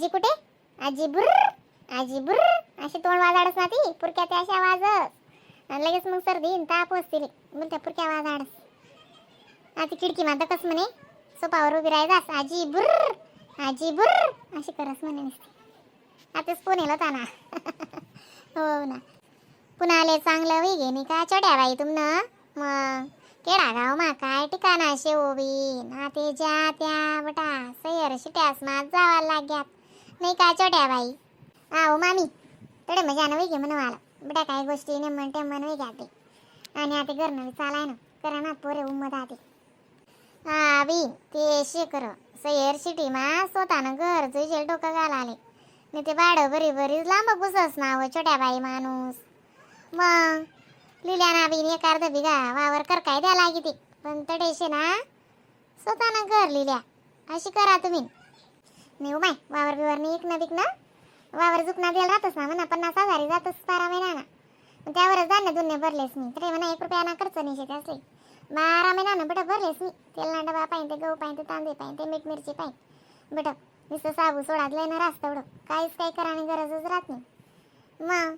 आजी कुठे, आजी बुर्र, आजी बुर्र अशी तोंड वाजाडस ना ती पुरक्या त्या अशा वाजस आणि लगेच मग सर्दी न ताप असतील बोलत्या पुरक्या वाजाडस. आता खिडकी माता कस म्हणे सोपावर उभी राहायचास, आजी बुर्र, आजी बुर्र अशी करस म्हणे नुसती. आताच फोन येला होता ना. हो ना, पुन्हा आले चांगलं वही घेणे का छोट्या बाई तुमनं. मग केडा गाव मा काय ठिकाणा शेवबी ना ते ज्या त्या बटा सैर शिट्यास मात जावा लाग्यात नाही का छोट्या बाई? आहो मामी, तडे मजा न वही घे म्हणून आला बेटा. काय गोष्टी नेमन टेमन वही घ्या ते आणि आता घरनं चालाय ना करा ना पोरे उम्मत आते. हा बी ते शे कर सैर सिटी मा स्वतःनं घर जुजेल डोकं घालाले नाही ते भाडं बरी बरीच लांब घुसस ना हो छोट्या बाई माणूस. मग लिहिल्या ना बिन एक अर्ध बिघा वावर कर काय द्या लागी ते पण तडेशे ना स्वतःनं घर लिहिल्या अशी करा तुम्ही. नाही हो माय, वावर बिवर नाही इकणं बिकणं. वावर जुकना द्यायला राहतच ना म्हणा 50,000 जातच 12 महिन्याना. मग त्यावरच धान्य दुन्य भरलेस मी तरी म्हणा 1 रुपयाना खर्च नाही शेत असले 12 महिन्यानं बेटा भरलेस मी. तेल ना डबा पाहिजे, ते गहू पाहिजे, ते तांदूळ पाहिजे, ते मीठ मिरची पाहिजे बेटा. नुसतं साबू सोडा लय ना रास्त एवढं काहीच काही करायची गरजच राहत नाही मग.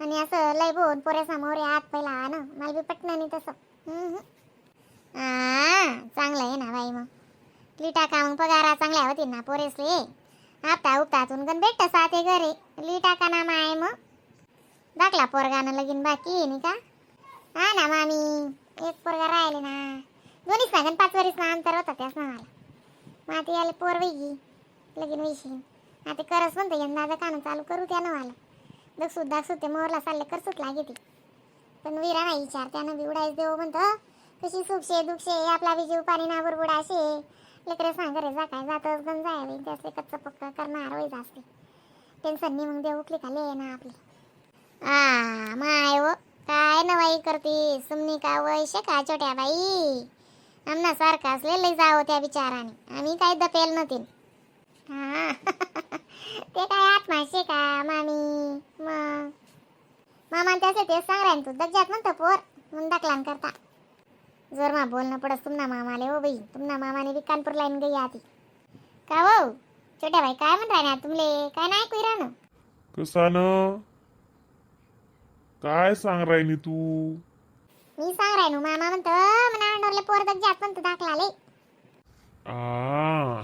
आणि असं लय बोन पोऱ्या समोर आत पहिला ना मला बी पटणं नाही तसं. हम्म, हम्म. आ चांगलं आहे ना बाई. मग लिटा का मग पगारा चांगल्या होती ना पोरेसले हप्ता उपतातून गण भेटत साते घरे लिटा का ना माय. मग दाखला पोरगानं लगीन बाकी नाही का? हा ना मामी, एक पोरगा राहिले ना दोन्हीच ना गण 5 वरीस ना अंतर होता त्याच ना मला. मग आता याला पोर वैगी लगीन वैशी. आता करस म्हणतो यंदा कानं चालू करू त्यानं मला दक्षूत दाक्षूत ते मोरला चालले करसूत लागे ती पण विरा नाही विचार त्यानं बी उडायच देऊ म्हणतं. कशी सुख शे दुःख शे आपला बी जीव पाणी ना बुरबुडा शे. लेकरे सांग रे जा काय जातच गण जाय त्यासले कच्चं पक्क करणार वय असते टेन्शन नाही. मग देऊ उकली का ले ना आपली. आ माय व काय नवाई करते सुमनी का वय शे का छोट्या बाई? आमना सारखा असले लय जावं त्या बिचाराने आम्ही काय दपेल नव्हती. हा ते काय आत्मा शे का मामी? मग मामा त्याचे तेच सांग राहीन तू दग्जात म्हणतो पोर म्हणून दाखलान करता जोर मा बोलणं पडस तुमना मामाले. हो बाई, तुमना मामाने बी कानपूर लाईन गई आती का हो छोट्या बाई? काय म्हण राहणार तुमले काय नाही ऐकू राहणं? कसानं काय सांग राहिली तू? मी सांग राहिनो मामा म्हणतो म्हणा अंडरले पोर दग्जात म्हणतो दाखला आ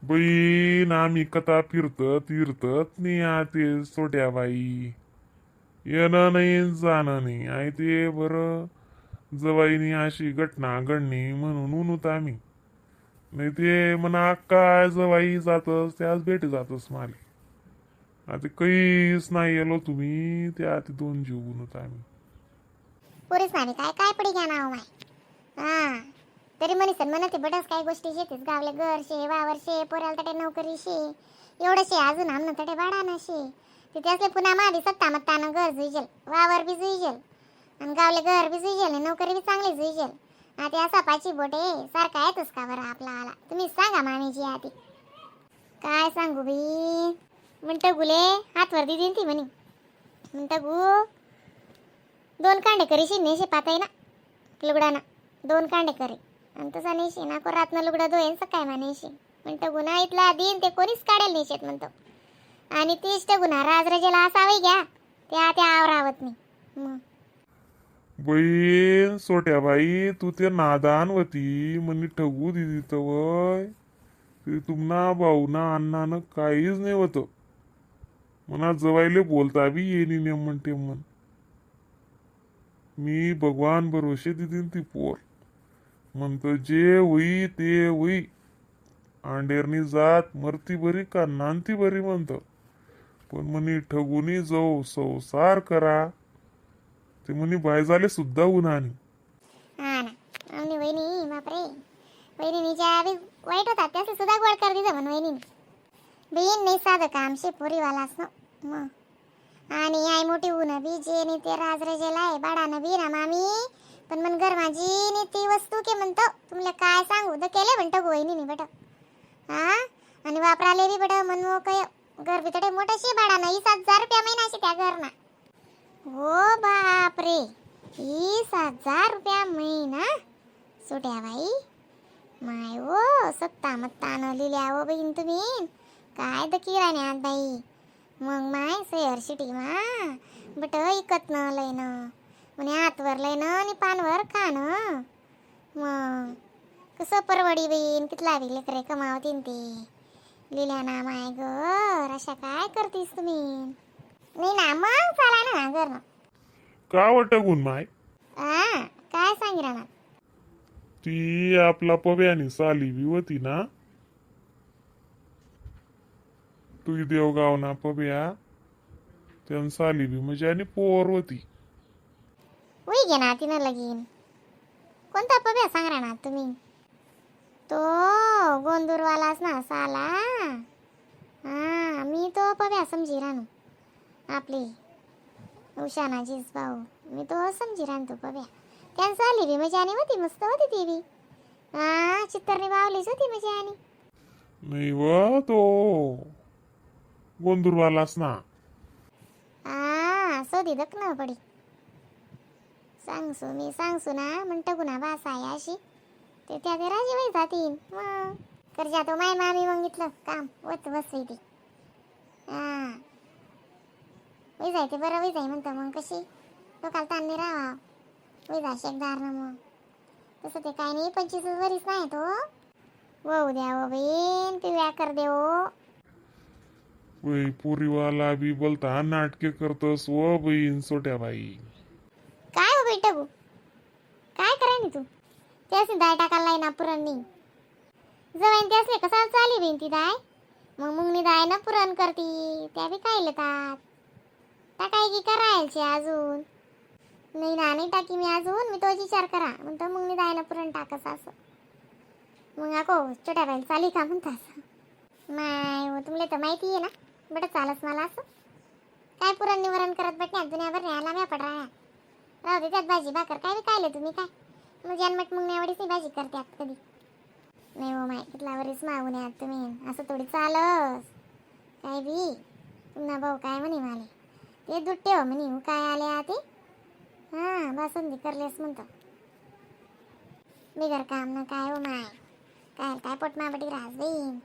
बाई ना मी कथा फिरत तीरतत नाही आते सोट्या बाई. येणं नाही जाणं नाही आहे ते बरं जवाईनी अशी घटना घडणी म्हणून उन्हत आम्ही नाही ते म्हणा काय जवाई जातस त्याच भेट जातस माले. आता काहीच नाही येलो तुम्ही त्या आधी दोन जीव उन्हत आम्ही. पोरीस नाही काय काय पडी घ्या ना माय. हा तरी म्हणीसन म्हणते बटस काय गोष्टी शेतीच गावले घर शे वावर शे पोराला तटे नोकरी शे एवढं शे अजून आमनं तटे भाडा ना शे. तिथे असले पुन्हा मावी सत्ता मत्तानं घर जुईजेल वावर बी जुईजेल आणि गावले घर बी जुईजेल आणि नोकरी बी चांगली जुईजेल. आता असा पाची बोटे सारखा येतोच का बरं आपला आला? तुम्ही सांगा मामीजी आधी. काय सांगू बी म्हणतं गुले हातवर दिदी ती म्हणे म्हणतं गु दोन कांडे करीशी नेशे पाताय ना लुगडाना दोन कांडे करे आणि तसा नेशी ना को रातनं लुगडं धुयेन सकाळी मा नेशी म्हणतो. गुन्हा इथला दिन ते कोणीच काढेल नेशेत म्हणतो आणि तीच गुन्हा राजरजेला असावी घ्या त्या त्या आवरावत नाही मग. बहीण सोट्या बाई, तू ते नादान होती म्हणे ठगू दिदी तवय ते तुमना भाऊना अण्णानं काहीच नाही होतं म्हणा जवायले बोलता बी येणी नेमन टेमन. मी भगवान भरोशे दिदीन ती पोर म्हणतो जे होई ते होई आंडेरनी जात मरती बरी का नांती बरी म्हणतो. पण म्हणे ठगुनी जाऊ संसार करा ते म्हणे बायजाले सुद्धा उन्हाने. हा ना आमनी वहिनी बापरे वहिनीच्या बी वाईट होतात त्याचे सुद्धा गोड कर दिलं म्हण वहिनी बहीण नाही साधं काम शे पोरीवालाच न मग. आणि आई मोठी ऊन बी जे नाही ते राजरजेला आहे बाडानं बी ना मामी पण मन घर माझी नाही ती वस्तू के म्हणतो तुमला काय सांगू the केले म्हणतो गो वहिनी बेटा. हा आणि वापराले बी बेटा मन मोकळ घर बी तडे मोठं शे बाडानं 20,000 रुपया महिना शे त्या घरना. हो बापरे, 20,000 रुपया महिना सोट्या बाई. माय वो सत्ता मत्ता न लिहिल्या हो बहीण तुम्ही काय दकी राहण्यात बाई. मग माय शहर सिटी मा बट इकत न लयन म्हणे आतवर लयन आणि पानवर खान. मग कसं परवडी बहीण, कितला बी लेकरे कमावतीन ते लिहिल्या ना. माय घर अशा काय करतीस तुम्ही? नाही ना मग चला ना घर ना. का वटगून माय? आ काय सांगी राहणार? ती आपला पव्यानी साली बी होती ना तू देवगाव ना पव्या, त्यान साली बी म्हणजे आणि पोर होती. उई घे ना तिनं लगीन. कोणता पव्या सांग राहणार तुम्ही? तो गोंदूरवालाच ना साला? हा मी तो पव्या समजी राहणू, आपली उशानाचीच भाऊ, मी तो समजी राहतो पव्या. त्यांचं आली बी म्हणजे आणि होती, मस्त होती ती बी. हा चित्तरनी बावलीच होती म्हणजे आणि. नाही व, तो गोंदूरवालाच ना. हा सोदी दक न पडी सांगसू मी, सांगसू ना म्हणतो कुणा बास आहे अशी ते त्या ते राजी वय जातीन. मग करजा तो माय मामी, मग इथलं काम वत बसवी ती. हा वय जाय ते बरं वय जाय म्हणतो, मग कशी लोकाला ताण नाही राहावा वय जा शेकदार ना. मग तसं ते काय नाही, 25 वरीस नाही तो वऊ द्या हो बहीण, पिव्या कर देव. वय पुरीवाला बी बोलता नाटके करतस व बहीण सोट्या बाई. काय हो बेटा गो, काय कराय नी तू? त्यासनी दाय टाकायला लाई ना पुरणनी जवाईन त्यासले कसाला चाली बहीण ती दाय. मग मुंगनी दाय ना पुरण करती, त्या बी काय लेतात टाकाय की करायची अजून? नाही ना, नाही टाकी मी अजून. मी तोच विचार करा म्हणतो, मुंगनी दाय ना पुरण टाकस असं. मग अको छोट्या बाईला चाली का म्हणता असं. माय हो, तुमले तर माहिती आहे ना बरं चालस मला असं. काय पुरण निवरण करत बटण्या दुनियाभर न्यायला म्या पड राहा. राहू दे त्यात भाजी भाकर काय विकायले तुम्ही काय मग जनमट मग एवढीच नाही भाजी करत्यात कधी. नाही हो माय, कितला वरीस मागून यात तुम्ही, असं थोडी चालस काय बी. पुन्हा भाऊ काय म्हणे माले ते दूध ठेव म्हणे हो, काय आले ते हां बासुंदी करलेस म्हणतो. बिगर काम ना काय हो माय, काय काय पोट मापटी रास देईन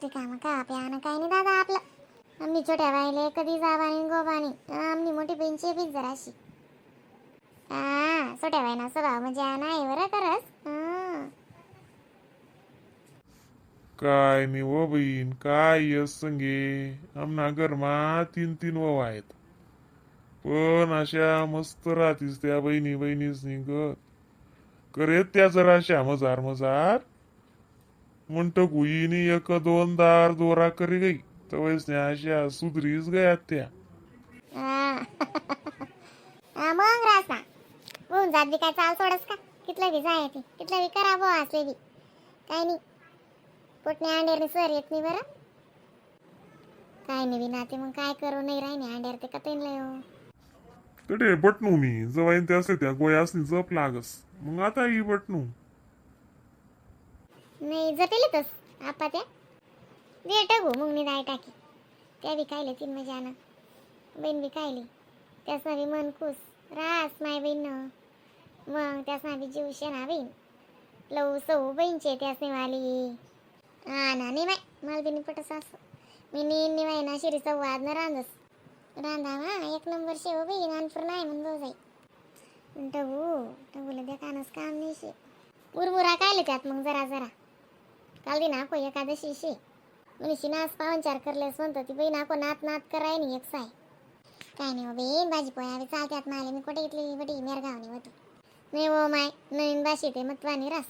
ते काम का प्यानं काय नाही दादा आपलं. आम्ही छोट्या बाईले कधी जाबानी गोबानी, आम्ही मोठी बहीणची बी जराशी. हा छोट्या बाईना स्वभाव म्हणजे नाही बरं खरंच हा. काय नाही व बहीण, काय यस संगे आमना घरमा तीन तीन वव आहेत, पण अशा मस्त राहतीस त्या बहिणी बहिणीच निघत करेत त्या जरा अशा मजार मजार म्हणतो गुईनी एक दोन दार दोरा करी गई तवयच नाही अशा सुधरीच गयात त्या. हा. हा, मग रास ना होऊन जात बी काय चाल सोडस का? कितलं बी जाय ते कितलं बी करा बुवा असले बी काय नाही. पोटने अंड्याने सर येत नाही बरं काय नाही बी नाते, मग काय करू? नाही राहिने अंड्यावर ते कतईन लय हो. तडे बटनू मी जवाईन ते असले त्या गोयासनी जप लागस, मग आता ही बटनू. नाही जपेल तस आपा त्या दे टाकू मुंगनी दाय टाकी त्या बी खायले तीन मजानं बहीण बी खायली त्यासना बी मन खुश रास माय बहीण. मग त्यासना बी जीव शेणा बहीण लव सौ बहीणचे त्यासनी वाली. हा ना नाही माय मला बी नाही पटस असं. मी नी निवाय ना शिरी संवाद न रांधस रांधावा एक नंबर शेव बहीण अनपूर नाही म्हणून भाऊ जाई टगू टगूला द्या कानच काम नाही शे. मुरमुरा कायले त्यात मग जरा जरा काल दि नाको एकादशी शे मनीषी नास पाहुणचार करलेस म्हणतो ती बहीण आको नात नात कराय नी एक साय. काय नाही हो बहीण, भाजी पोळ्या बी चालत्यात माले. मी कुठे इथली बटी मेरगावनी होतो. नाही हो माय, नवीन भाषे ते मतवानी रास.